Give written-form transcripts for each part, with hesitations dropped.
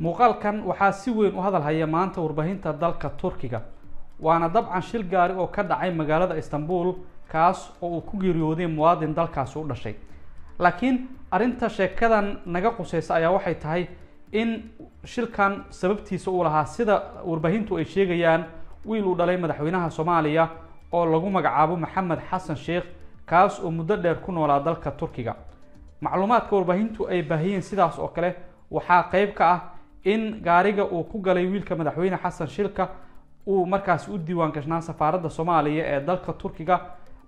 Muuqaalkan waxaa si weyn u hadal haya maanta warbaahinta dalka Turkiga, waana dabcan shil gaari oo ka dhacay magaalada Istanbul, kaas oo uu ku geeriyooday muwaadin dalkaasi u dhashay. Laakiin arrinta sheekadan naga quseysa ayaa waxay tahay in shilkan sababtiisa uu lahaa, sida warbaahintu ay sheegayaan, wiil uu dhalay madaxweynaha Soomaaliya oo lagu magacaabo Maxamed Xasan Sheekh, kaas oo muddo dheer ku noolaa dalka Turkiga. Macluumaadka warbaahintu ay baahiyeen sidaas oo kale waxaa qeyb ka ah in gaariga uu ku galay wiilka madaxweyne Xasan shilka uu markaasi u diiwaan gashnaa safaaradda Soomaaliya ee dalka Turkiga.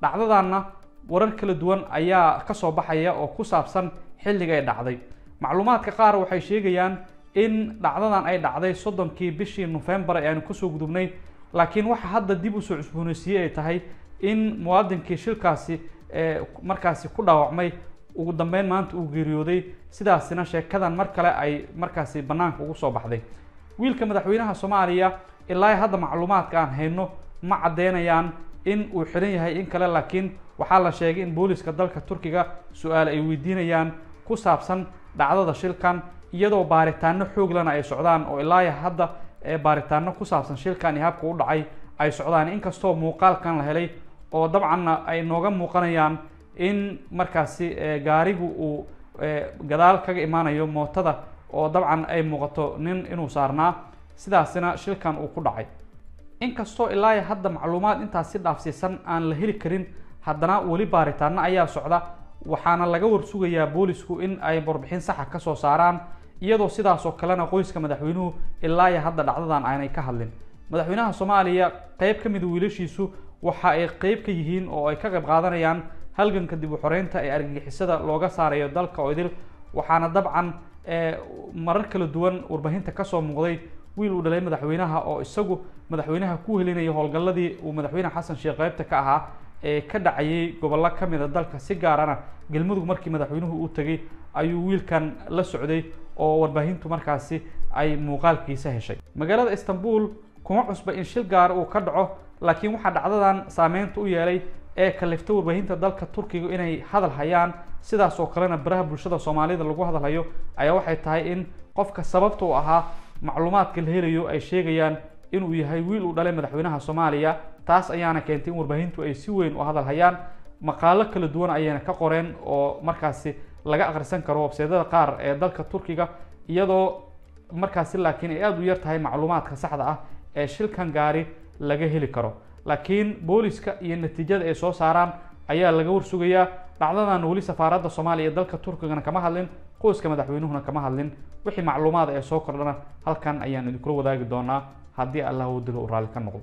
Dhacdadanna warar kala duwan ayaa kasoo baxaya oo ku saabsan xilliga ay dhacday. Macluumaadka qaar waxay sheegayaan in dhacdadan ay dhacday 30-kii bishii Nofembar ee aanu kusoo gudubnay, laakiin waxa hadda dib usoo cusbooneysiiyey ay tahay in muwaadinkii shilkaasi markaasi ku dhaawacmay ugu dambeyn maanta uu geeriyooday, sidaasina sheekadan mar kale ay markaasi banaanka ugu soo baxday. Wiilka madaxweynaha Soomaaliya ilaa hadda macluumaadka aan hayno ma caddeynayaan in uu xiran yahay in kale, laakiin waxaa la sheegay in booliska dalka Turkiga su-aal ay weydiinayaan ku saabsan dhacdada shilkan, iyadoo baaritaano xooglana ay socdaan oo ilaa hadda baaritaano ku saabsan shilkan iyo habka u dhacay ay socdaan. Inkastoo muuqaalkan la helay oo dabcanna ay nooga muuqanayaan in markaasi gaarigu uu gadaal kaga imaanayo mootada, oo dabcan ay muuqato nin inuu saarnaa, sidaasina shilkan uu ku dhacay. Inkastoo ilaa hadda macluumaad intaas si dhaafsiisan aan la heli karin, haddana weli baaritaano ayaa socda, waxaana laga warsugayaa boolisku in ay warbixin saxa kasoo saaraan, iyadoo sidaas oo kalena qoyska madaxweynuhu ilaa iyo hadda dhacdadan aanay ka hadlin. Madaxweynaha Soomaaliya qeyb ka mida wiilashiisu waxa ay qeyb ka yihiin oo ay ka qayb qaadanayaan halganka dib u xoreynta ee argagixisada looga saarayo dalka oo idil, waxaana dabcan marar kala duwan warbaahinta kasoo muuqday wiil uu dhalay madaxweynaha oo isagu madaxweynaha ku helinaya howlgalladii uu madaxweyne Xasan Sheekh qeybta ka ahaa ee ka dhacayay gobollo ka mid a dalka, si gaarana Galmudug markii madaxweynuhu uu tegay ayuu wiilkan la socday oo warbaahintu markaasi ay muuqaalkiisa heshay. Magaalada Istanbul kuma cusba in shil gaar uu ka dhaco, laakiin waxaa dhacdadan saameynta u yeelay ee kaliftay warbaahinta dalka Turkiga inay hadal hayaan, sidaas oo kalena baraha bulshada Soomaalida lagu hadalhayo, ayaa waxay tahay in qofka sababta u ahaa macluumaadka la helayo ay sheegayaan inuu yahay wiil uu dhalay madaxweynaha Soomaaliya. Taas ayaana keentay in warbaahintu ay si weyn u hadal hayaan, maqaalo kala duwan ayayna ka qoreen oo markaasi laga akhrisan karo websaydyada qaar ee dalka Turkiga, iyadoo markaasi laakiin ay aada u yar tahay macluumaadka saxda ah ee shilkan gaari laga heli karo. Laakiin booliska iyo natiijada ay soo saaraan ayaa laga warsugayaa. Dhacdadan weli safaaradda Soomaaliya ee dalka Turkigana kama hadlin, qoyska madaxweynuhuna kama hadlin. Wixii macluumaad ee soo kordhana halkan ayaan idinkula wadaagi doonaa haddii Allah uu dilo u raalli ka noqdo.